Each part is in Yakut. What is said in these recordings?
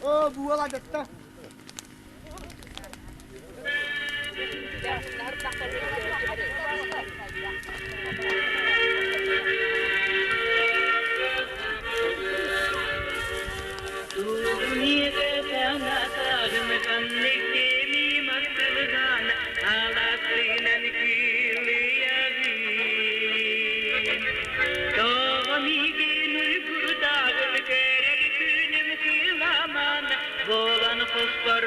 О, буола датта. Болан құспар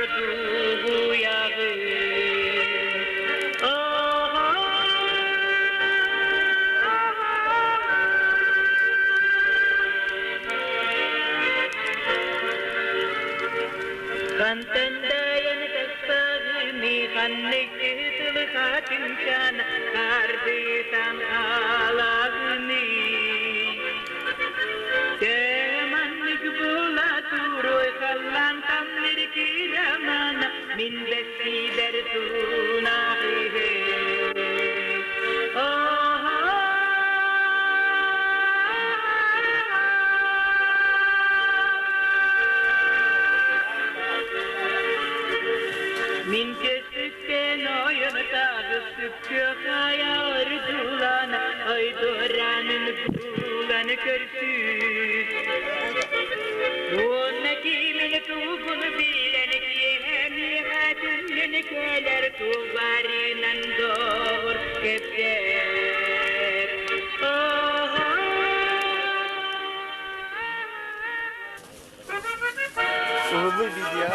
Min kösükken oyuntağı sükkü kaya ordulan Oyduranın bulanı körsüz Onunla kimin tuğunu bilen kiyemi hatünün keler tuğlarından doğur kepser Уһуллуй видео.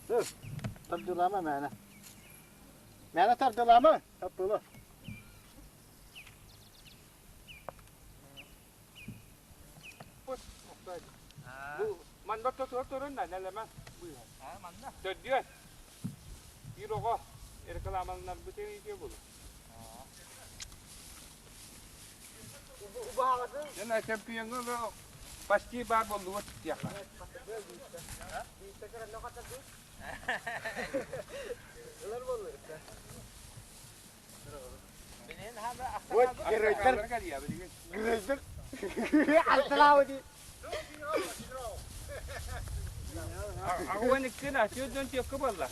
Dur. Tardılama mene. Mene tardılama. Tapılı. Манна турун нэлэмэ. Төрдүөн. Биир оҕо рекламаланарбытын итиэ буолуо. Дьэ, чемпионҥа почти баар буоллубут диэххэ. Вот геройдар. Геройдар. Алтылаабы дии. Аҕуан иккин атыыр дьон тиэккэ буолла.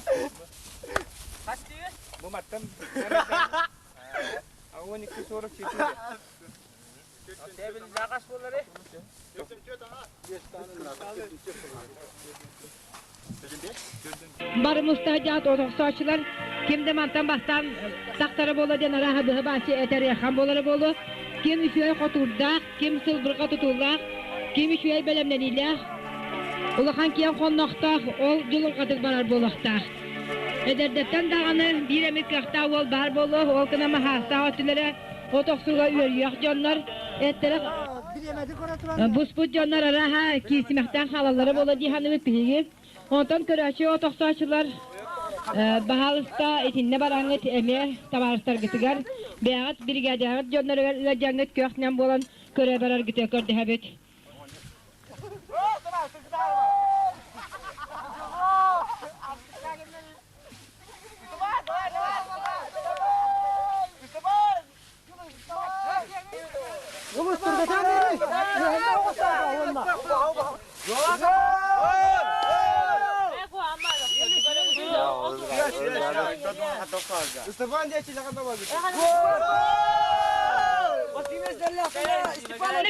Бу маттан аҕуан икки сорок четыре. Бары мустаһдьаат отохсооччулар ким да мантан бастаан тахсара буолла диэн арааһа быһа бааччы этэр буолара буолуо. Ким үчүгэй хотуурдаах, ким сылбырҕа тутуулаах, ким үчүгэй бэлэмнэниилээх, улахан киэҥ хоннохтоох ол дьулурҕатык барар буолуохтаах. Эдэрдэттэн даҕаны биир эмит кыахтаах уол баар буолуо, ол гына маһаастаах өттүлэрэ от охсууга үөрүйэх дьоннор, эттэрэ буспут дьоннор арааһа киирсимэхтээн хаалаллара буолуо дии саныыбыт биһиги. Онтон көрөөччү от охсооччулар баһаалыста итиннэ бараҥҥыт эмиэ табаарыстаргытыгар, бэйэҕит биригээдэҕит дьонноругар ыалдьаҥҥыт көх-нэм буолан көрө бараргытыгар көрдөһөбүт.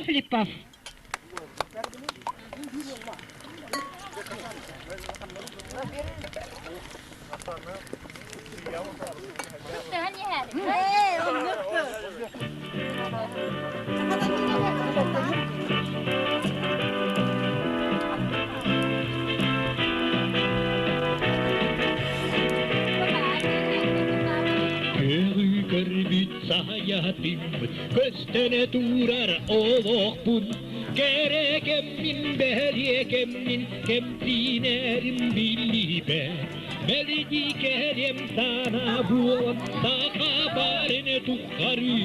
Филиппов. Көҕү көрбүт саайатыммыт көстөнө турар олохпун кэрэ кэммин бэлиэ кэммин кэмтиинэрим биллибэт Мэлдьи кэлиэм саана буолан саха барын туххары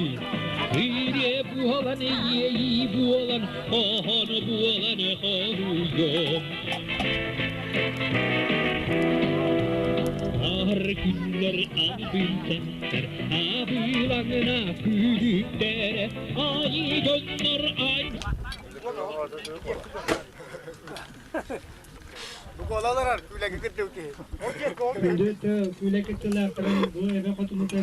Ырыа буолан иэйии буолан хоһоон буолан хоһуйуом Аар күннэр абынтаттар абылаҥына күлүктэрэ айыы дьоннор ай Күндү күүлэ кыттыылаахтарын бу эбэ хотунута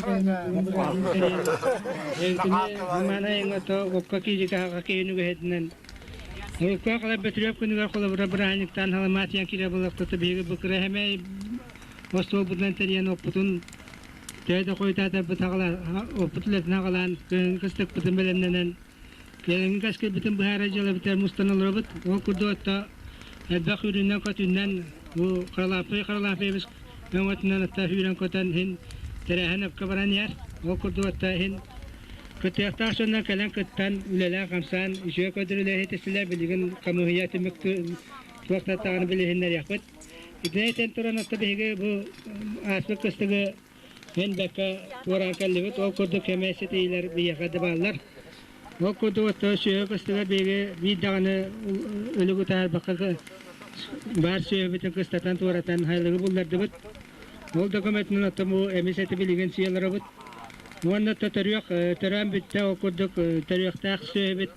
Мана эҥото окко киирикаха киһин үгэһитинэн Урукка калар Бөтүрүөп күнүгэр холобура бырааһынньыктаан халамаатыйан киирэ буллахтата биһиги быкыра хэмэй остуолбутунан тэрийэн оппутун төһө да хойутаатарбыт оппут үлэтин аҕалаан кыһыҥҥы кыстыкпытын бэлэмнэнэн Кэлиҥҥи кэскилбитин быһаарар дьыалабытыгар мустан олоробут. Ол курдук отто элбэх үүрүнэн-көтүнэн бу Харалааппый Харалааппыйабыс өҥөтүнэн отто сүүрэн-көтөн иһин тэрээһин өпкө баран иһэр. Ол курдук отто иһин кыттыахтаах дьоннор кэлэн кыттан, үлэлээн-хамсаан, үчүгэй көрдөрүүлэри иһитистилэр. Билигин хамыыһыйа түмүк туох таттаҕын билиһиннэриэхпит. Итини этэн туран отто биһиги бу ааспыт кыстыгы Мин бэккэ туораан кэллибит, ол курдук кэмэ ситиилэр биһиэхэ да бааллар. Ол курдук оттон сүөһү кыстыгар биһиги биир даҕаны өлүгү таһаарбакка баар сүөһүбүтүн кыстатан туоратан айлыгы буллардыбыт. Ол да көмөтүнэн оттон бу эмис эти билигин сиэлэробут. Уонна то төрүөх төрөөн бүттэ, ол курдук төрүөхтээх сүөһүбүт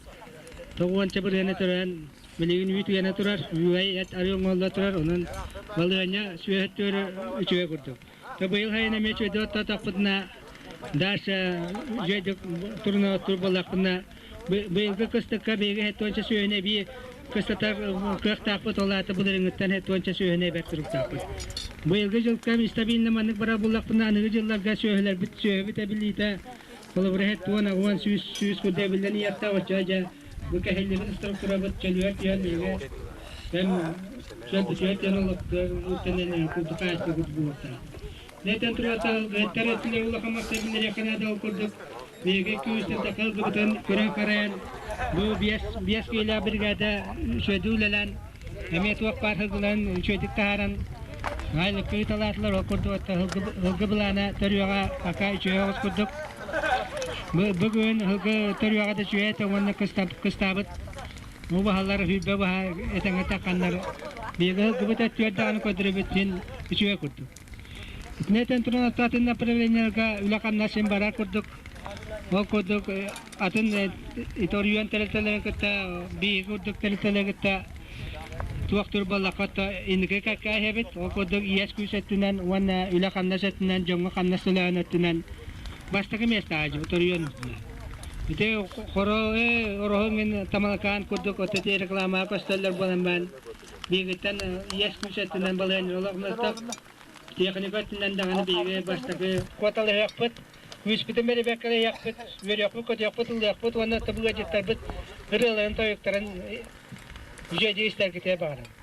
тоҕуонча бырыһыана төрөөн Билигин үүт үөнэ турар, үүэй эт арыы оҥоһулла турар, онон балаһыанньа сүөһүттүүр үчүгэй курдук. То быйыл сайын эмиэ үчүгэйдик оттоотохпутуна, дальше үчүгэйдик туруна оттуур буоллахпына, быйылгы кыстыкка биһиги һэттуонча сүөһүнү эбии кыстатар кыахтаахпыт, ол аата былырыыҥҥыттан һэттуонча сүөһүнү эбэр туруктаахпыт. Быйылгы дьылга стабильно маннык барар буоллахпына, аныгы дьылларга сүөһүлэрбит сүөһүбүт эбилиитэ холобура һэттуон аҕуон сүүс сүүс курдук эбиллэн иһиэхтээх, оччоҕо дьэ Бу кэһиллибит структурабыт чөлүгэр түһэн биһиги кэм чөл түһэн олохтон курдук хаачыстыбыт буолуохтаах. Нэтэн турата ыттар өттүлэр улахан махтал наада ол курдук биһиги күүстэн такалгыбытын көрөн харайан бу биэс биэс киилээх бригада үчүгэйдик үлэлээн эмиэ туох баар сылгыларын үчүгэйдик таһааран айлыкка ыыталаатылар ол курдук ылгы былаана төрүөҕэ пока үчүгэй оҕус курдук Бүгүн ыһылгы төрүөҕэ да үчүгэй этэ уонна кыстаабыт убаһалар сүүрбэ баһа этэҥҥэ тахханнар биһиги ыһылгыбыт өттүгэр даҕаны көрдөрөбүт син үчүгэй курдук. Итини этэн туран атын направлениеларга үлэ-хамнас син барар курдук. Ол курдук атын оройуон тэрилтэлэрин кытта биһиги курдук тэрилтэлэри кытта туох тур буоллахха инники кэккэ иһэбит. Ол курдук иэс-күүс өттүнэн уонна үлэ-хамнас өттүнэн, дьоҥҥо хамнас төлөөн өттүнэн бастакы миэстэҕэ сылдьыбыт оройуон Ити хоро ороһу мин Тамалакаан курдук от ити рекламаҕа көстөллөр буолан баран биһигиттэн иэс-күүс өттүнэн балаһыанньа олох техника өттүнэн даҕаны биһиги бастакы куоталаһыахпыт күүспүтүн бэрибэккэ ыйыахпыт, үөрүөхпүт-көтүөхпүт, ыллыахпыт уонна табыгадьыттарбыт ырыаларын-тойуктарын үчүгэйдик истэргитигэр баҕарабын.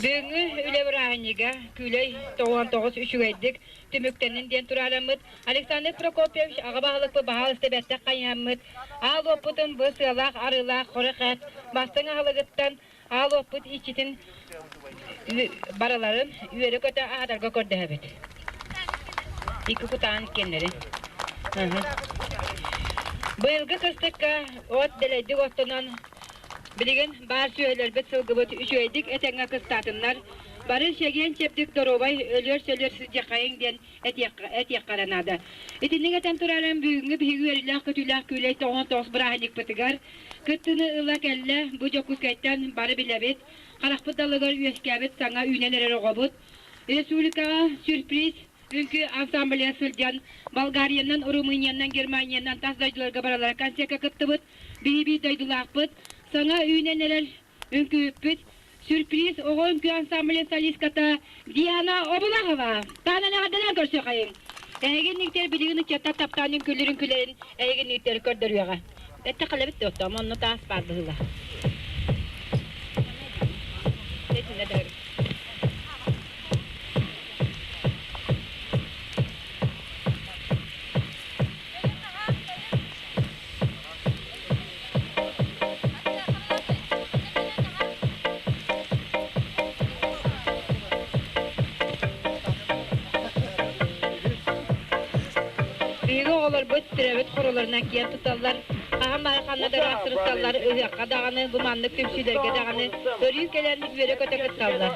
Бүгүҥҥү үлэ бырааһынньыга Күүлэй 99 үчүгэйдик түмүктэннин диэн тураараммыт Александр Прокопьевич аҕа баһылыкпыт баһаалыста бэртэх хайыһаммыт аал уоппутун бу сыалаах арыылаах хоро хэт бастыҥ аһылыгыттан аал уоппут иччитин барыларын үөрэ-көтө аһатарга көрдөһөбүт. Икки кутаан иккиэннэрин. Быйылгы кыстыкка от дэлэйдик оттонон билигин баар сүөһүлэрбит сылгыбыт үчүгэйдик этэҥҥэ кыстаатыннар, бары чэгиэн-чэбдик доруобай өлүөр-сөлүөр сылдьыаххайыҥ диэн этиэххэ эрэ наада. Итинник этэн турарым бүгүҥҥү биһиги үөрүүлээх-көтүүлээх күүлэй тоҕон тоҕус бырааһынньыкпытыгар кыттыыны ыла кэллэ. Бу Дьокуускайтан бары билэбит. Харахпыт далыгар үөскээбит саҥа үүнэн эрэр оҕобут. Республикаҕа сюрприз үҥкүү ансамбльга сылдьан Болгариянан, Румыниянан, Германиянан тас дойдуларга баралара концертка кыттыбыт. Биһи биир дойдулаахпыт. Саҥа үүнэн эрэр үҥкүүппүт сюрприз оҕо үҥкүү ансамблын солистката Диана Обулахова. Таанан эҕэрдэлээн көрсүөхайыҥ. Эһиги инниктэр билигин ыччаттар таптаан үҥкүүлүүр үҥкүүлэрин эһиги инниктэр көрдөрүөҕэ. Этте халабит туоттам, онно таас баар быһыыла. Биһиги оҕолорбут төрөөбүт хоролорунан киэн туталлар, хаһан баҕар ханна да ыраах сырытталлар, ыһыахха даҕаны, бу маннык түмсүүлэргэ даҕаны өрүү кэлэн үөрэ-көтө кытталлар.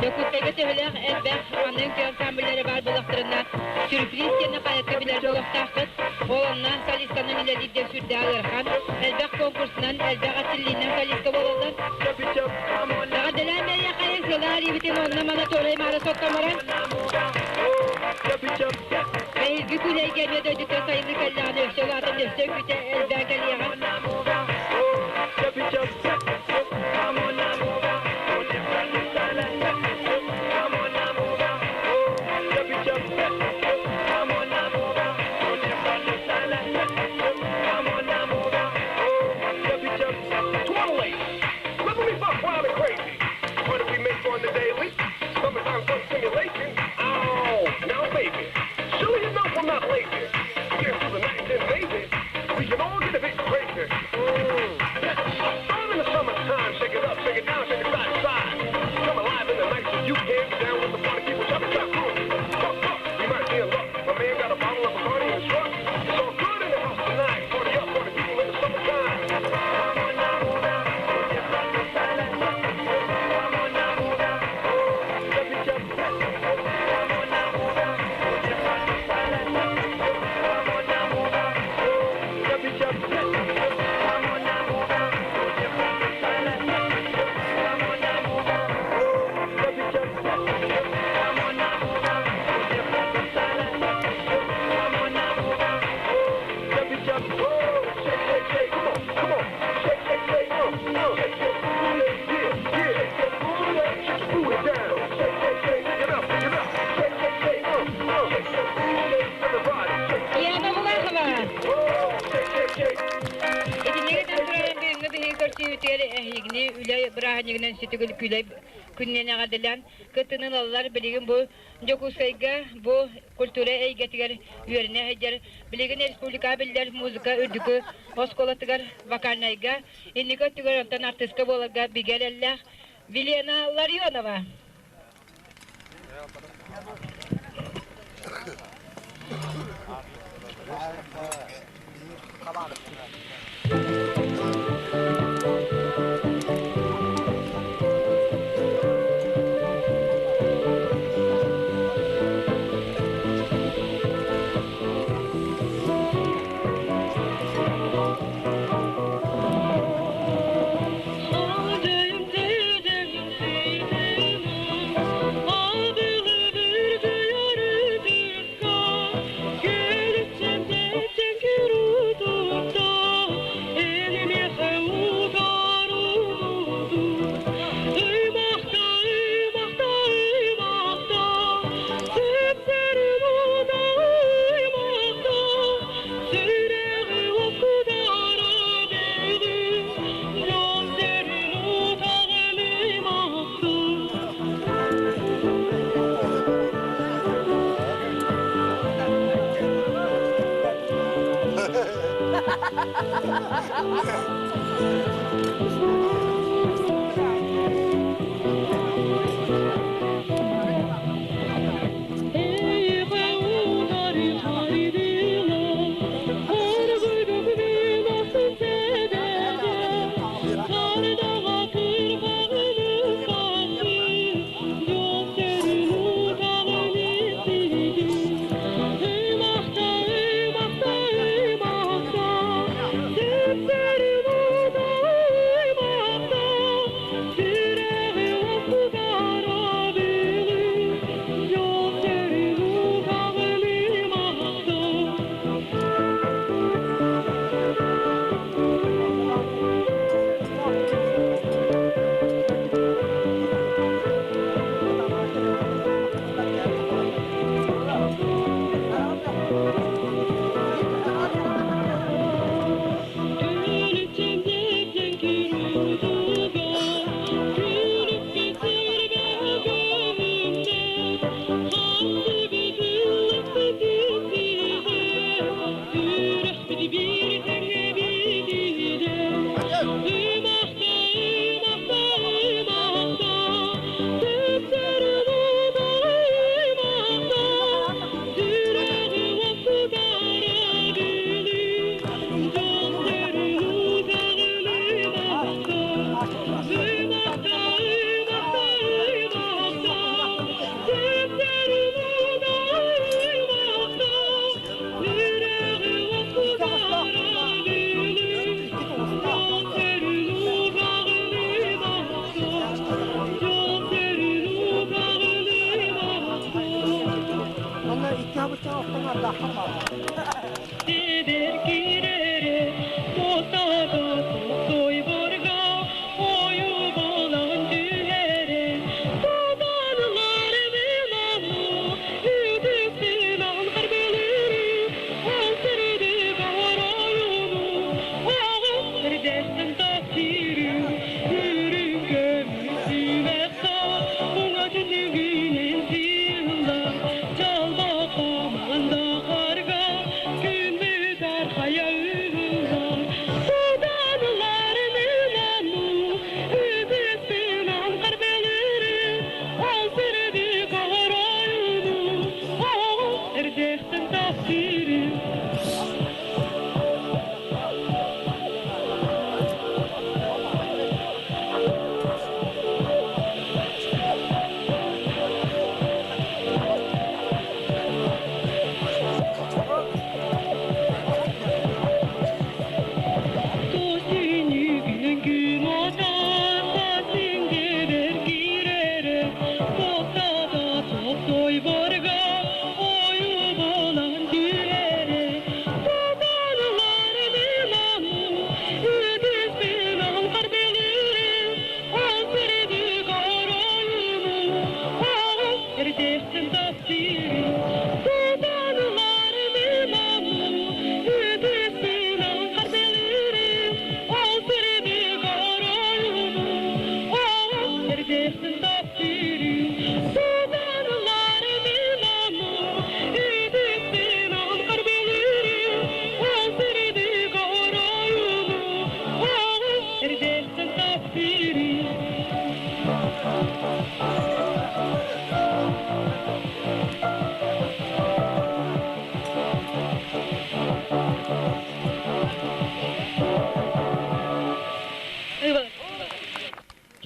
Дьокуускайга төһөлөөх элбэх маннык ансамбллары баар буоллахтарына, сюрприз диэни хайатка билэр буолуохтааххыт. Ол онно солистканан үлэлииргэ сүрдээх ыарахан. Элбэх конкурсунан, элбэх аттиллиинэн солистка буолаллар. Эҕэрдэлээн бэйиэхэйин сыла арыйбытын онно-мана туорай-маары соттон баран, эһиги күлэйгэ эмиэ дойдуттан сайылыы кэллэҕинэ өссө улаатан өссө үкүтэ элбээн кэлиэҕэ. Яна Булахова. Итинниги туран бүгүҥҥү биһиги көрсүбүтүгэр эһигини үлэ бырааһынньыгынан сүтүгүл күлэ күннэн эҕэрдэлээн кыттыны ылаллар. Билигин бу Дьокуускайга бу культура эйгэтигэр үөрэнэ сылдьар билигин республика биллэр музыка үрдүкү оскуолатыгар вокальнайга инники өттүгэр онтон артыыска буоларга бигэ эрэллээх Вилена Ларионова.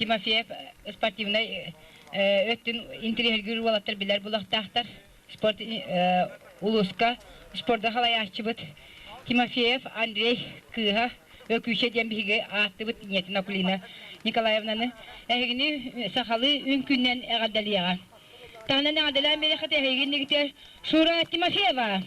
Тимофеев спортивнай өттүн интириэһиргиир уолаттар билэр булахтаахтар. Спорт улууска спорда халайааччыбыт Тимофеев Андрей кыыһа Өкүүчэ диэн биһиги ааттыбыт ийэтин Акулина Николаевнаны эһигини сахалыы үҥкүүнэн эҕэрдэлиэҕэ. Таһынан эҕэрдэлээн биэриэххит эһигиннигитэ Шура Тимофеева.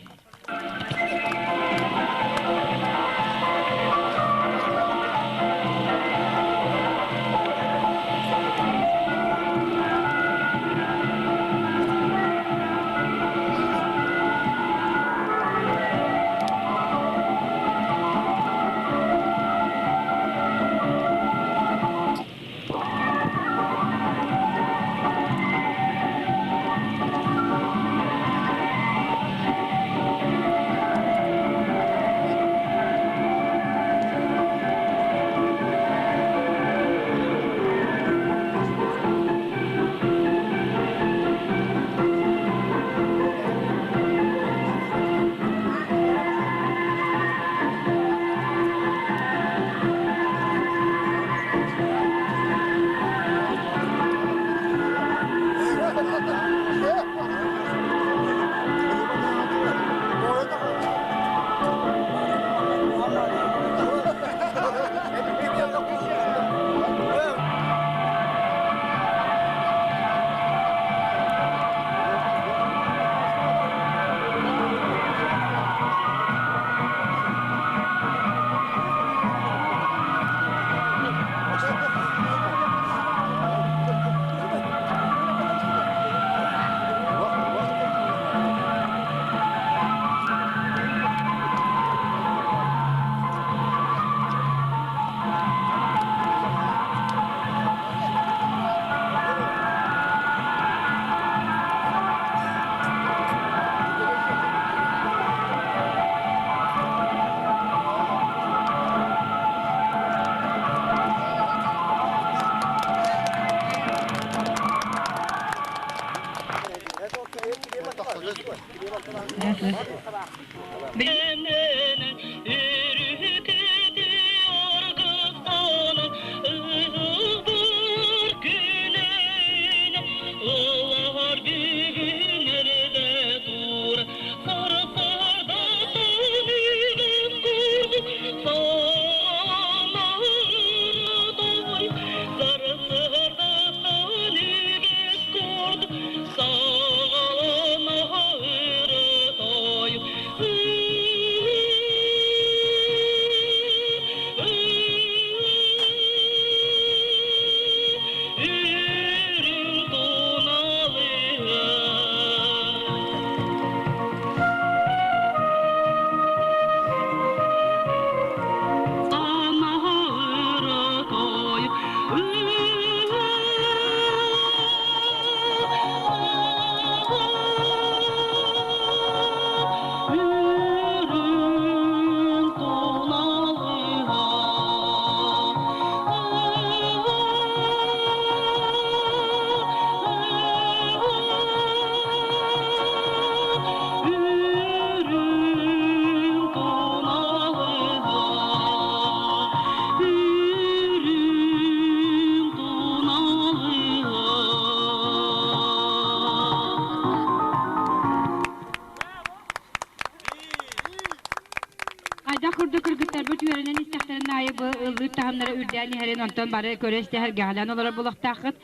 ыллыыр таһымнара үрдээн иһэрин онтон бары көрө-истэ сэргэҕэлээн олорор буолуохтааххыт.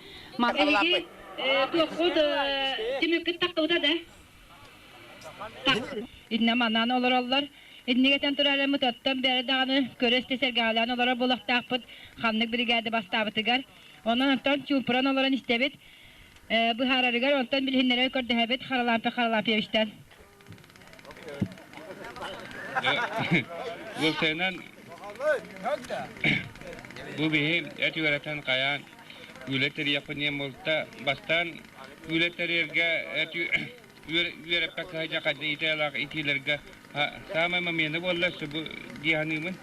Эһиги туоххут түмүккүт таххыбыта да? Итинэ манан олороллор. Итинник этэн турарыммыт оттон бэйэ даҕаны көрө-истэ сэргэҕэлээн олорор буолуохтаахпыт ханнык биригээдэ бастаабытыгар. Онон онтон чуумпуран олорон истэбит. Быһаарарыгар онтон билиһиннэрэр көрдөһөбүт Харалаампа Харалаапьевичтан. Уопсайынан бу биһи эт үөрэтэн хайаан үлэ тэрийэхпин диэн буолта. Бастаан үлэ тэрийэргэ эт үөрэппэккэ сылдьа хайда итиилээх итиилэргэ саамай момена буолла өссө бу дии саныыбын.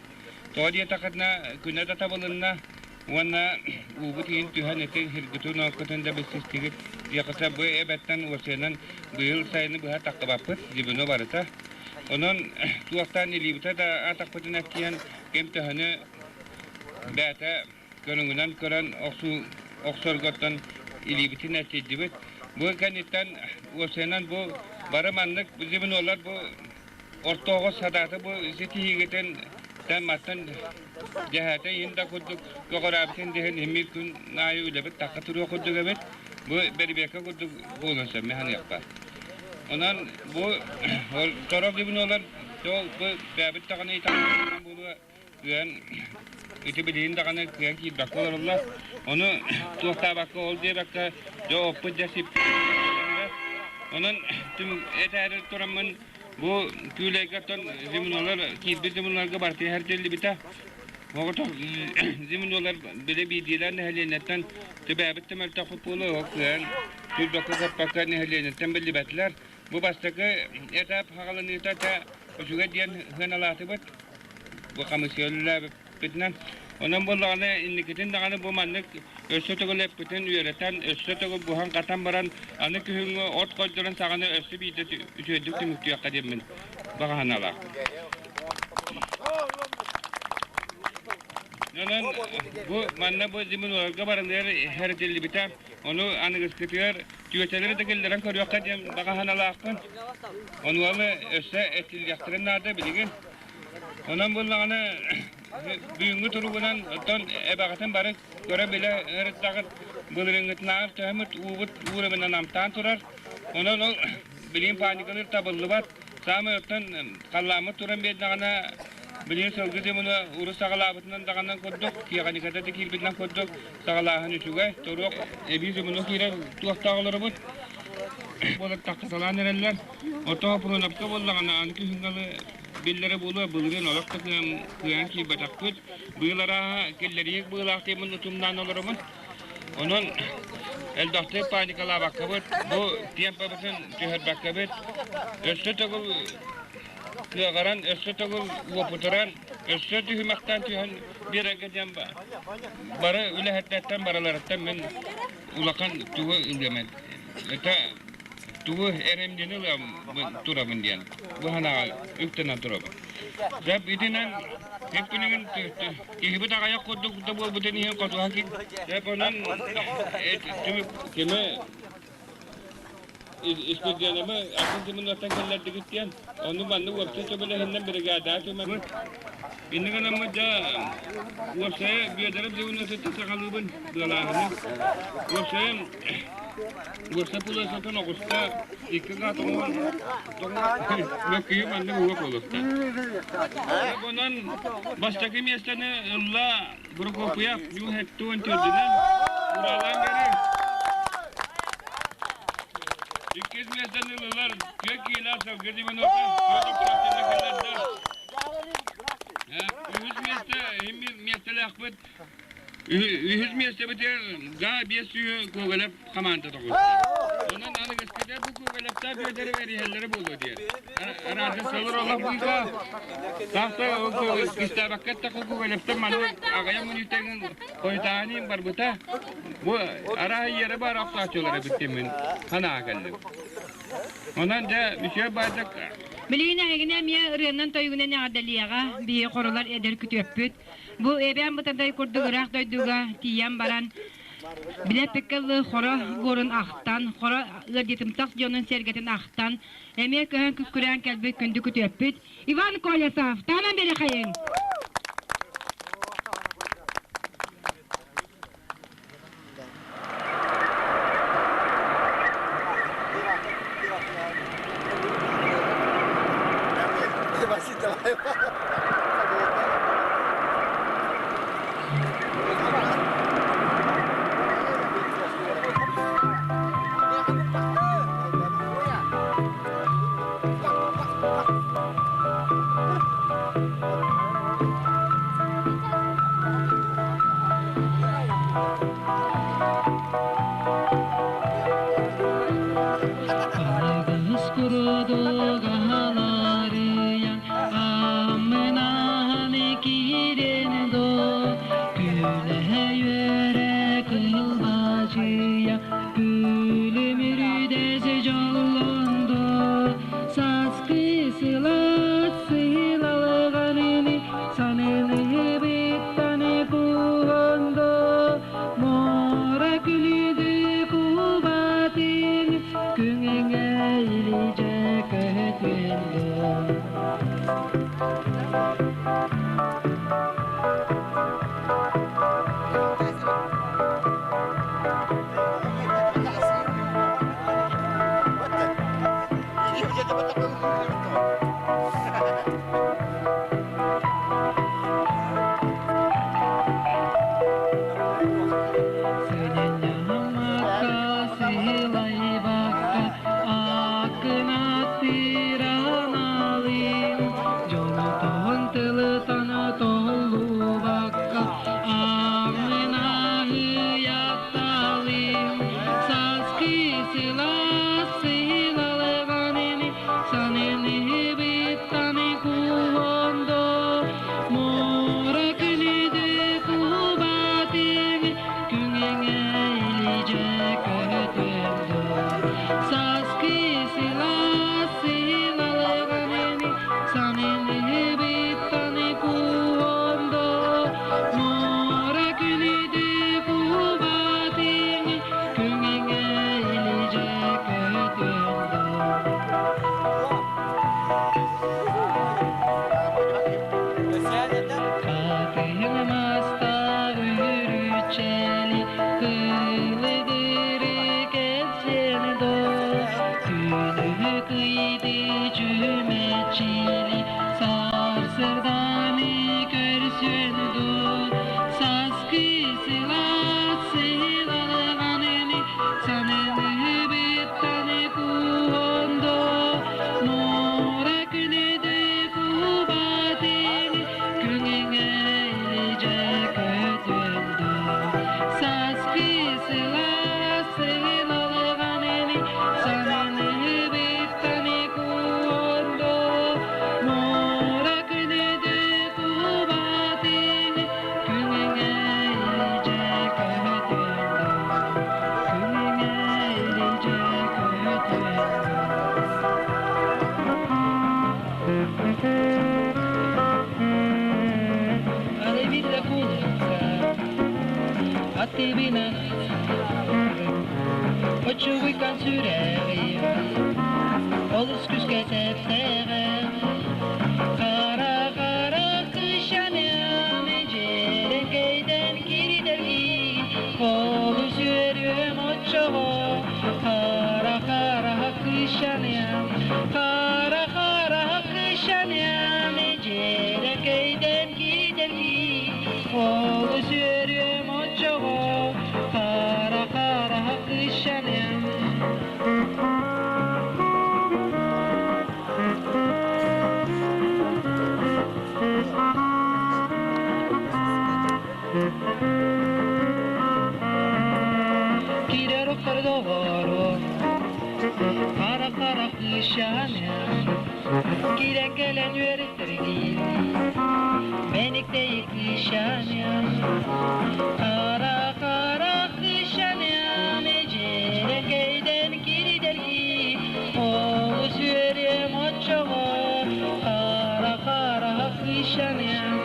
Тоҕо диэтэххитинэ күнэ да табылынна уонна уубут иһин түһэн ити сиргитин оккутун да билсистигит диэххитэ бу эбэттэн уосуйанан быйыл сайыны быһа таххыбаппыт дьибино барыта. Онон туохтаан илиибитэ да атахпытын эттиэн ким төһөнү бэйэтэ көрүҥүнэн көрөн охсуу охсорготтон илиибитин эттийдибит. Бу кэнниттэн уопсайынан бу бары маннык звенолар бу ортоҕо садааты бу ситиһиигитин тэн маттан дьэһээтэ иһин да курдук көҕөрөөбүтүн диһин имир күн аайы үлэбит тахха туруо курдук эбит. Бу бэрибиэккэ курдук буолуон сөп механиакка. Онон бу сорох звенолар бу бэйэбит даҕаны итаҕынан буолуо кыайан ити билигин даҕаны кыайан киирбэккэ олороллор. Ону туохтаабакка ол диэбэккэ дьэ оппут дьэ сиппит. Онон этээри тураммын бу күүлэйгэ оттон зимнолар киирбит зимноларга барытыгар эрдиллибитэ. Оҕото зимнолар били биирдиилээн нэһилиэнньэттэн түбээбит да мөлтөхпүт буолуо, ол кыайан турбакка-саппакка нэһилиэнньэттэн биллибэтилэр. Бу бастакы этап хаҕаланыыта этэ үчүгэй диэн сыаналаатыбыт. Бу хамыссыйа үлэлээбиппитинэн. Онон буоллаҕына инникитин даҕаны бу маннык өссө төгүл эппитин үөрэтэн, өссө төгүл буһан-хатан баран аны күһүҥҥү от хойдорун саҕана өссө биирдэ үчүгэйдик түмүктүөххэ диэммин баҕа санаалаахпын. Онон бу манна бу зимунуоларга барылыгар эрдиллибитэ. Ону аныгыскытыгар түөтэлэри да киллэрэн көрүөххэ диэн баҕа санаалаахпын. Онуоха өссө этиллиэхтэрин наада билигин. Онон буоллаҕына бүгүҥҥү туругунан оттон эбэҕитин бары көрө-билэ ырыттаҕыт былырыыҥҥытынааҕар төһөмүт уубут уурамынан намтаан турар. Онон ол билигин паникалыыр табыллыбат. Саамай оттон халлааммыт туран биэрдэҕинэ билигин сылгы дьымына урут саҕалаабытынан даҕаны курдук, тиэхиньикэтэ да киирбитинэн курдук саҕалааһын үчүгэй. Туруок эбии дьымына киирэр туохтаах олоробут. Буолар тахсалаан эрэллэр. Ото Пронопка буоллаҕына аны күһүҥҥү биллэрэ буолуо былырыын олох да кыайан киирбэтэхпит. Быйыл арааһа киллэриик быылаах диэммин утумнаан олоробун. Онон элбэхтик паникалаабаккабыт, бу темпабытын түһэрбэккэбит, өссө төгүл кыаҕыран, өссө төгүл уопутуран, өссө түһүмэхтээн түһэн биэрэргэ диэн бары үлэһиттэртэн барыларыттан мин улахан тугу ылыам это тугу эрэмдьини ылыам турабын диэн бу санааҕа үктэнэн турабын. Дьэ итинэн күнүгүн киһибит аҕыйах курдук да буолбутун иһин хотуһа Дьэ онон түмүк кими испирдиэнэми атын тымыннартан кэллэрдигит диэн ону маннык уопсай сөбүлэһиннэн бригада түмэбит. Инник гынаммыт дьэ уопсайа Бүөдэрэ Дьугунасыттан саҕалыыбын быалааһыны. Уопсайа уопсай пулуосатын оҕуста икки га тоҥуон мөккүйү маннык уга буолуохта. Онон бастакы миэстэни ылла Прокопьев Юхеттуон төрдүнэн Уралан бери. Иккис миэстэни ыллылар Түөрт киилээх сылгы Димоновка Петр Кравченко кэллэрдэ. Үһүс миэстэ иһин миэстэлээхпит. Үһүс миэстэбитигэр га 5 сүүһү Коголев хамаанда тоҕуста. Онон аныгыскыта бу Коголевтаах Бүөтэрэ бэриһэллэрэ буолуо диэн. Араатын сылыр олох быыка. Таахта кистээбэккэ эттэххэ Коголевтар маны аҕыйах мүнүүтэгин хойутааһын барбыта. Бу арааһы иэрэ баар охсооччулар эбиттиммин санаа кэллим. Онон дьэ үчүгэй баайдык Билигин эһигини эмиэ ырыанан тойугунан эҕэрдэлиэҕэ биһиги хоролор эдэр күтүөппүт. Бу эбээн Бытантай курдук ыраах дойдуга тиийэн баран билэппиккэ ылы хоро буорун ахтан, хоро ыалдьытымсах дьонун сэргэтин ахтан, эмиэ көһөн күккүрээн кэлбит күндү күтүөппүт Иван Колесов, таанан бери хайыҥ! Аныгыс курдук аһаларыйан, аммынаһан киирэн доо, күлэ үөрэ кылбачыйа, күлүмүрдэс дьоллондо, сааскы сылаас сыылалҕаныны саныылыыбыттан кууһондо, муора күлүдү кубатын, күҥҥэ илдьэ көтүөндө. Сынньаммакка, сыылайбакка, акынаттыраналыым, дьонтон тылытан толлубакка, ааҥнынаһыйатталыым, сааскы сылаас сыылалыганын, саныныбыттан куондо, муора күнүдү кубатын, күҥҥэ илдьэ көтөндө. Сааскы сылаас сыылалыганын, саныныбыттан куондо, муора күнүдү кубатын, күҥҥэ илдьэ көтөндө. Хатыҥ мастаах үрүччэли кылыгыры кэпсиэн доо, күнү кыйды чүмэчили сарсырданы көрсүөн доо, сааскы сылаас сыылалҕаныны саныныбыттан куондо, муора күнүдү кубатын, күҥҥэ илдьэ көтөндө. Сааскы сылаас сыылалҕаныны саныныбыттан куондо, муора күнүдү кубатын, күҥҥэ илдьэ көтөндө. Күҥҥэ илдьэ көтөндө. Аревилла кулакка, аттыбынан Оччугуйкан сүрэҕим, олус күүскэ тэптэҕэ. Хара-хара кыщаным, дьиэрэҥкэйдэн киирдэргин, олус үөрүөм оччоҕо. Хара-хара кыщаным, хара-хара кыщаным, дьиэрэҥкэйдэн киирдэргин, олус үөрүөм оччоҕо. Хара-хара кыщаным. Киирэр охтордоҕоро, хара-хара кыщаным, киирэн кэлэн үөрэтэргин, мэниктэй кыщаным. Хара-хара кыщаным, дьиэрэҥкэйдэн киирдэргин, олус үөрүөм оччоҕо. Хара-хара кыщаным,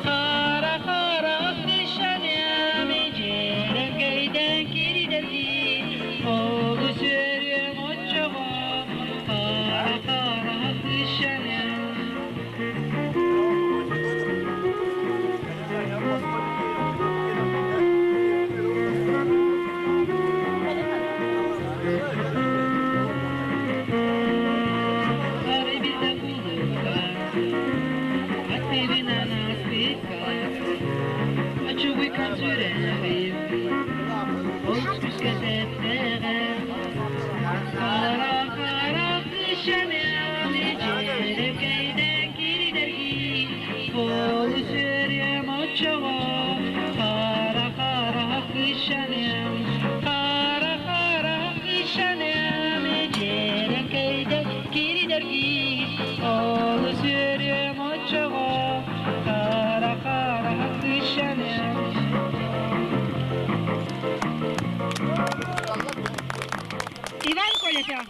хара-хара кыщаным, дьиэрэҥкэйдэн киирдэргин, олус үөрүөм оччоҕо. Хара-хара кыщаным. Колета.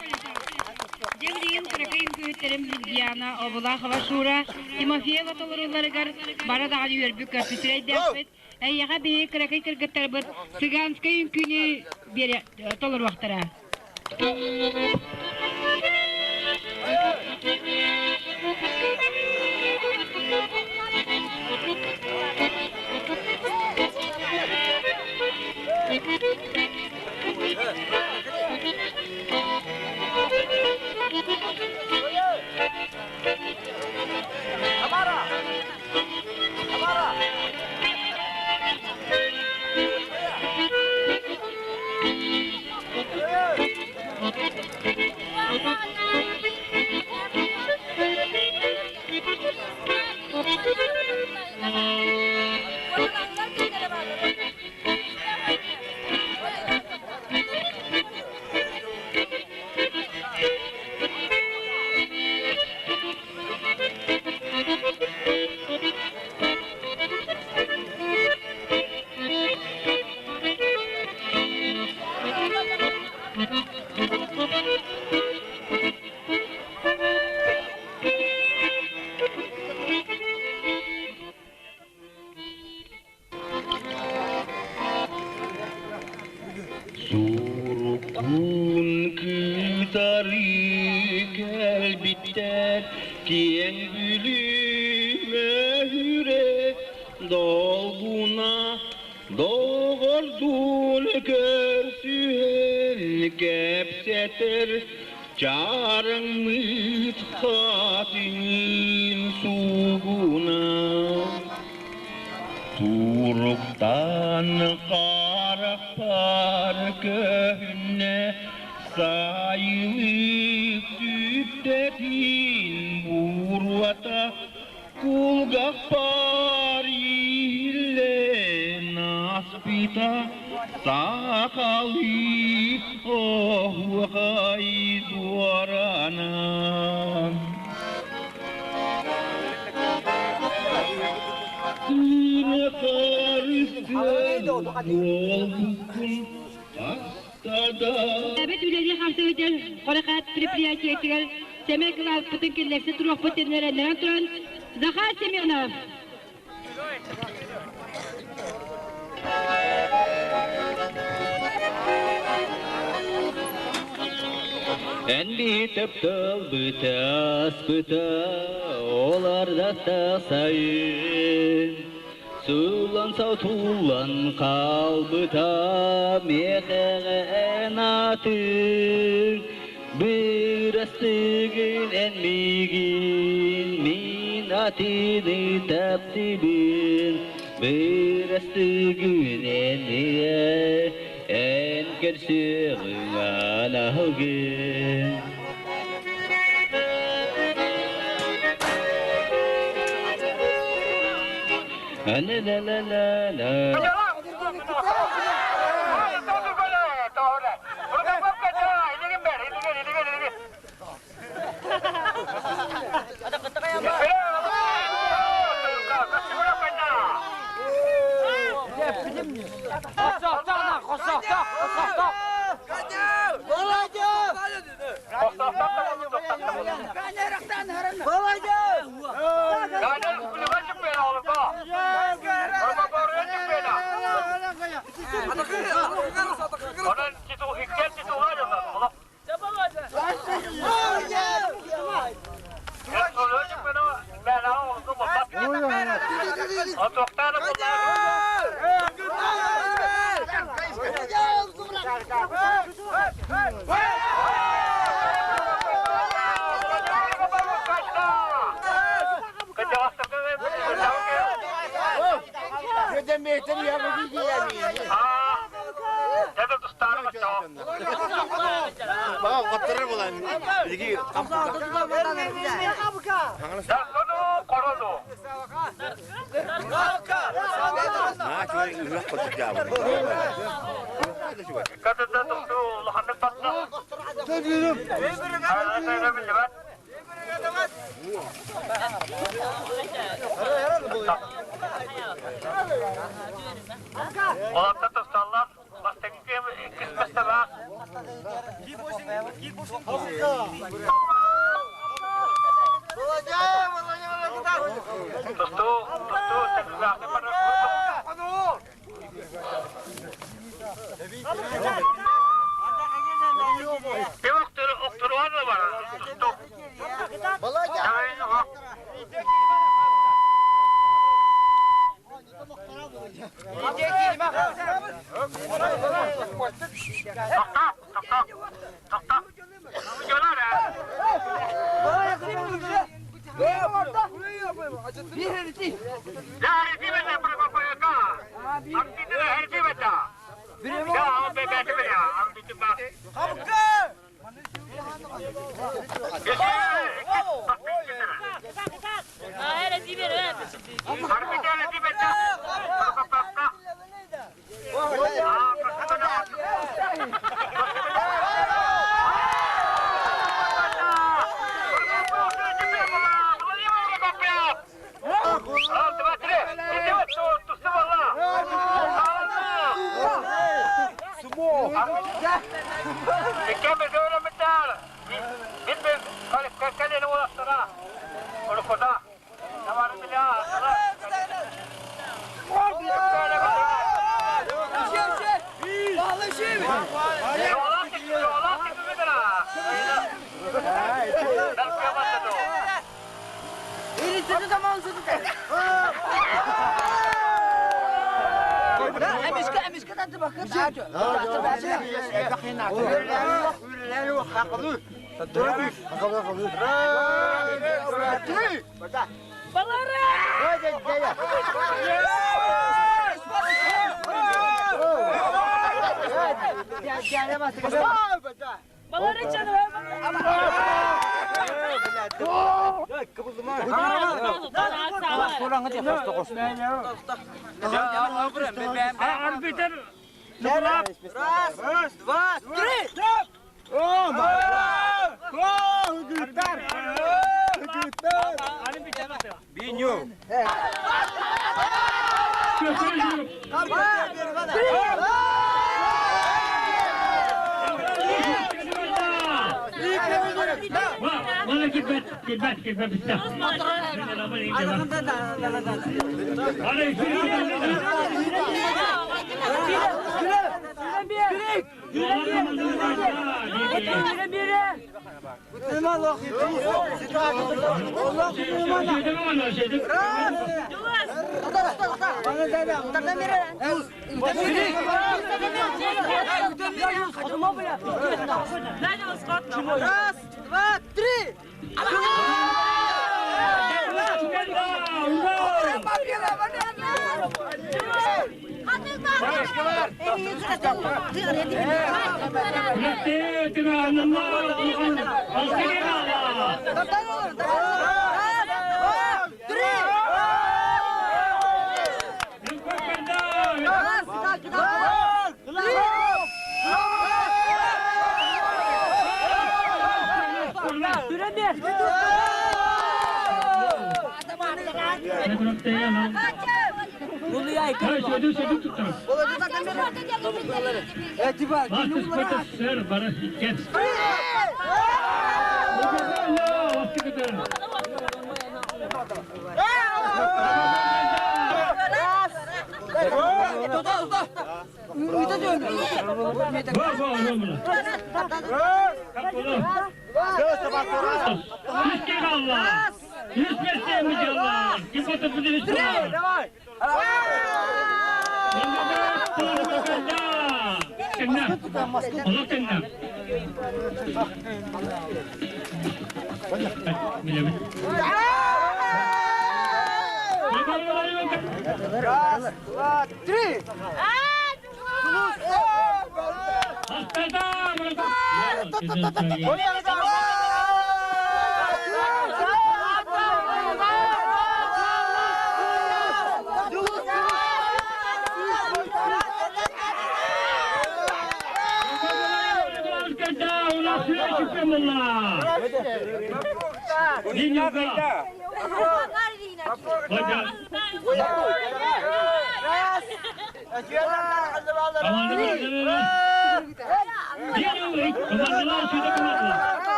Дьэ билигин кыракый үҥкүүһүттэрим Диана Обулахова Шура Тимофеева толорууларыгар бары даҕаны үөрбүт көрсү сирэйдээхпит. Эйиэхэ биһиги кыракый кыргыттарбыт цыганскай үҥкүүнү биэрэ толоруохтара. Суруккун кытары кэлбиттэр киэҥ Бүлүү мөһүрэ долгуна доҕордуун көрсүһэн кэпсэтэр чарыҥмыт хатыҥын суугуна. Туруктан харахпар көһүннэ сайылык түптэтин буруота кулгахпар иһиллэн аспыта сахалыы оһуохай дуораана. Эбит үлэлии хамсыгытын Хорохат предприятиетыгар сэмэй кылааспытын киллэрсэ туруохпут диэн туран Захар Семенов. Эн биитеп тылбыта аспыта, оларда сайын. Суулан сотуллан хаалбыта миэхэҕэ эн аатыҥ. Бырастыгын эн миигин, мин атыны таптыыбын. Бырастыгын эн эн көрсүөҕүҥ анаһылгын. La-la-la-la-la.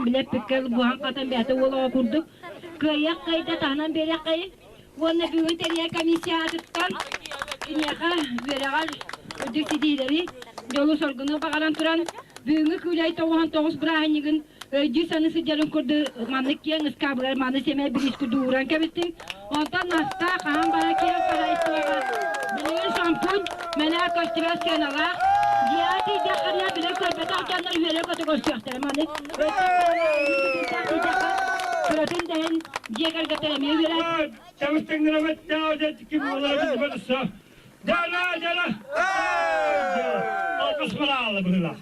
Билэппиккэ буһан хатан бэйэтэ уол оҕо курдук кыайыах кыайда таһынан биэриэх хайын уонна бүгүн тэрийэр комиссия аатыттан киниэхэ үөрэҕэр үрдүк ситиһиилэри дьолу-соргуну баҕаран туран бүгүҥҥү Күүлэй 99 бырааһынньыгын өйдүү-саныы сылдьарын курдук маннык киэҥ ыскаабыгар маны сэмэй бириис курдук ууран кэбистиҥ. Онтон Настаа хаһан бара киэҥ хаһаайыстыбаҕа билигин шампунь мэнээ көстүбэт сыаналаах дьиэҕэ тиийдэххинэ билэр көрбөтөх дьоннор үөрэ-көтө көрсүөхтэрэ. Маны кыратын да иһин дьиэ кэргэттэр эмиэ үөрэр. Дьара, дьара! Алгыс быһыылаах.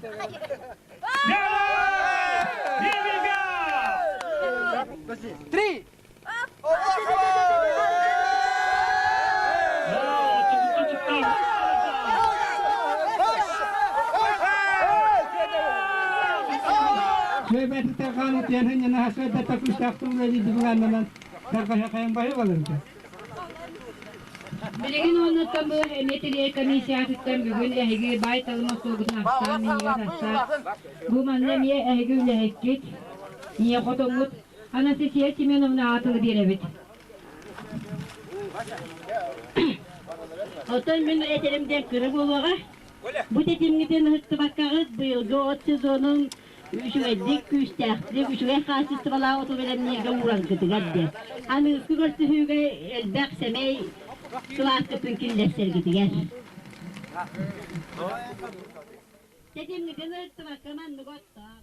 Дьара! Биэбилгэ! Три! Сөбәті тағаны терхін хасвәдә такуштақтың үлелі тарҕаһыахайан баһы балырда. Билигин уоннаттан бу эмиэ тилиэ комиссиятыттан бүгүн эһиги баай талым остуолгутун астаан минньигэс астаах. Бу манна эмиэ эһиги үлэһиккит, ийэ хотоҥҥут Анастасия Семеновна аатылы биэрэбит. Оттон мин этэрим диэн кыра буолуоҕа. Бу тэтимҥитин ыһыктыбаккаҕыт быйылгы от сезонун үчүгэйдик, күүстээхтик, үчүгэй хаачыстыбалаах оту бэлэмнииргэ уураргытыгар диэн. Аныгыскы көрсүһүүгэ элбэх сэмэй кылааскытын киллэрсэргитигэр. Тэтимҥитин ыһыктыбакка маннык оттоон.